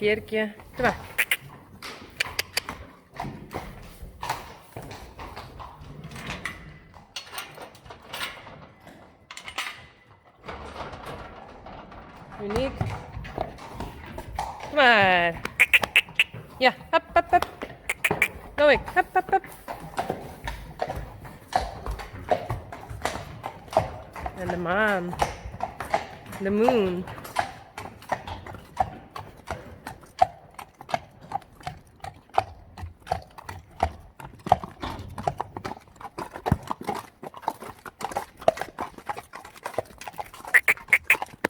Pierkje. Kom mar. Uniek. Kom maar. Ja, hop, hop, hop. Loïc, hop, hop, hop. En de maan. De moon.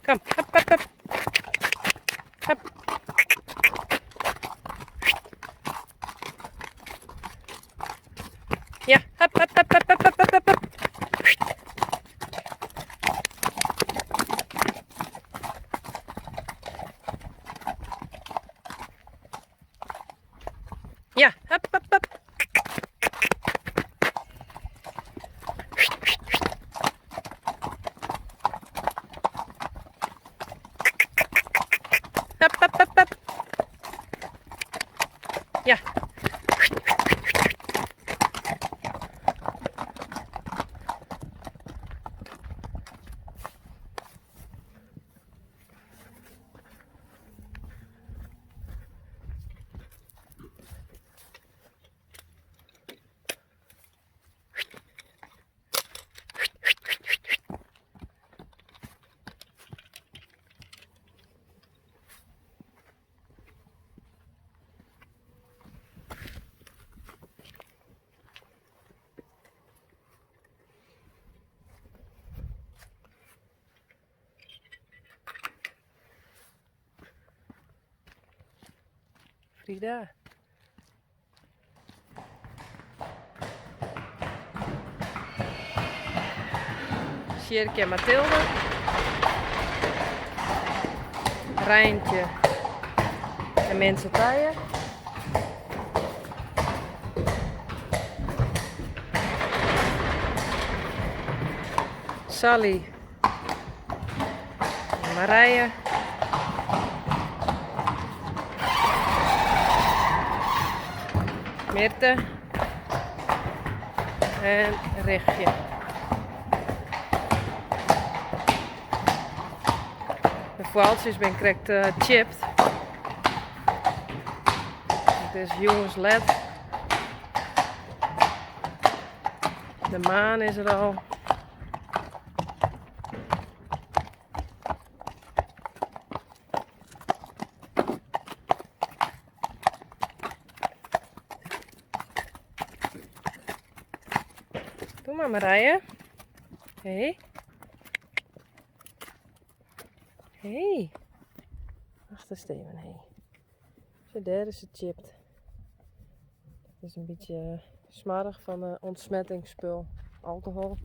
Kom, hop, hop, hop. Hop. Ja, hop, hop, hop, hop, hop, hop, hop, hop. Ja, hop, hop, hop. Hop, hop, hop, hop. Ja. Frida. Sjirkje en Mathilde. Reintje en Minse Tije. Sally en Marije. Mirte en Richtje. De foaltsjes binne krekt eh, chipt. It is jûns let. De maan is der al. Doe mar Marije. Hé. Hé. Wacht eens even, hé. Zo, dêr is se chipt. Het is in bytsje smoarch fan de ûntsmettingsspul, alkohol.